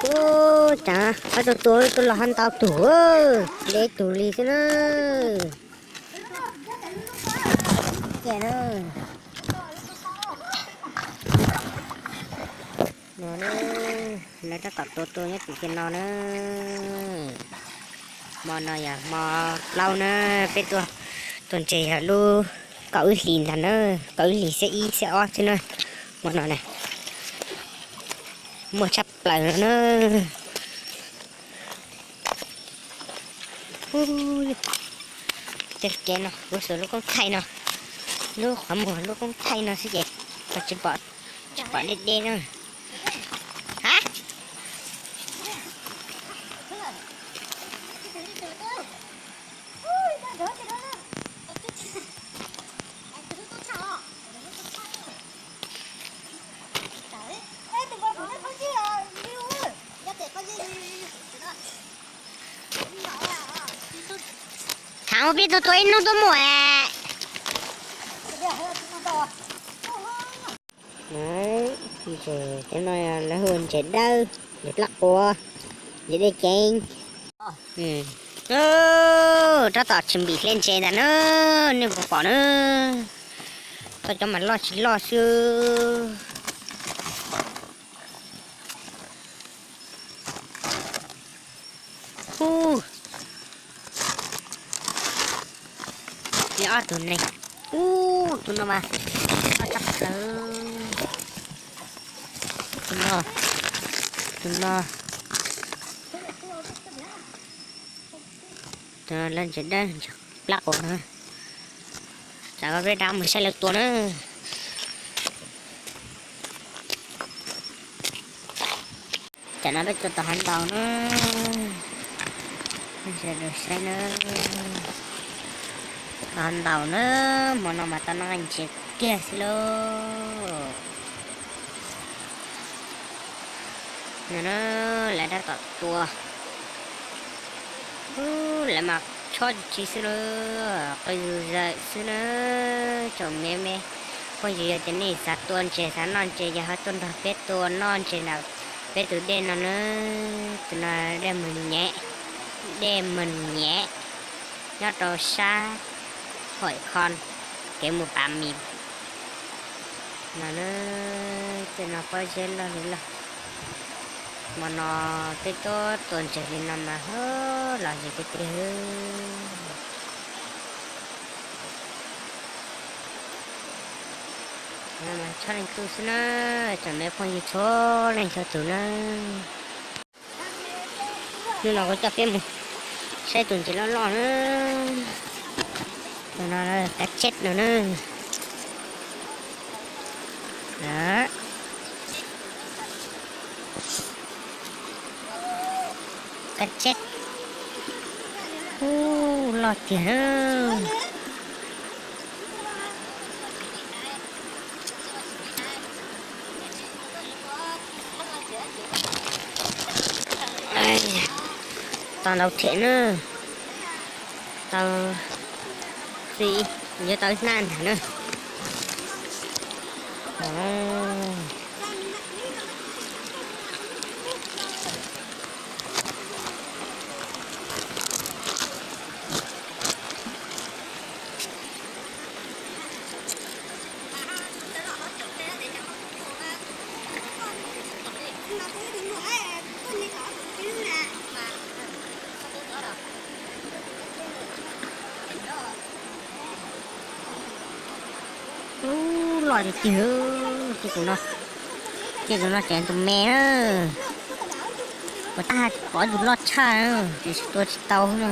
Ub, cas ob tug tua tuaj los ho ntau tug, de tug li xwb na. Ces na, no na, lawv tab tom tua tua nyob tim tej no na. Hmo no yog hmo plaub na, peb tuaj tua ntses yog lub kaum wb hlis ntag na, kaum wb hlis xiab ib xiab ob xwb na. Hmo no na, muaj tshaj plaws no na. Ub, tej kev no kuv xuas lub koob thaij no, lub qhov muag lub koob thaij no xwb ces tsis pom, tsis pom deb deb na. Ha, thaum ub peb tug tua ib hnub tuaj muaj. Ntses no lawv hu ntses dawb, ntses plab quav, ntses dej ceev. Tab tom tsis npim hle ntses ntag na, nej puas pom na. Koj cov mas loj tsis loj xwb. Ub, li ob tug neeg. Ub, tus no mas loj tshaj plaws. Tus no, tus no, tus no lawv ntses dawb ntses plab quav na. Tsam ko peb rov mus saib lawv tua na. Tsam no peb tua tau hav ntaus na. Saib na, tau hav ntaus na, hmo no mas tau noj ntses kiag xwb lauj. No na, lawv tab tom tua. Ub, lawv mas chob tsis tsis xwb na, qw zom zaws xwb na. Tsoom me me phooj ywg, yog tias nej xav tua ntses xav noj ntses ces ho tuaj nrog peb tua noj ntses nram peb tus dej no na. Tus no dej Mws Nyem, dej Mws Nyem, nyob rau sab Hoi Khon, kev mus Pas Mis no na. Tej no pob zeb loj li loj. Hmo no peb tuaj tua ntses li no mas lom zem tiag tiag. Chob leej twg xwb na, tsoom me phooj ywg txhua leej txhua tus na. Hnub no kuv coj peb mus saib tus ntses loj loj na. Tus no kab tseb no na. Kab tseb. Ub, loj tiag na. Tau ntau thiab na. Tau, yuav tau ib hnab ntag na. Ub, loj tiag tiag. Ces tus no, ces tus no ces tus me na. Puas tab hais pom tus loj tshaj, tiam sis tua tsis tau na.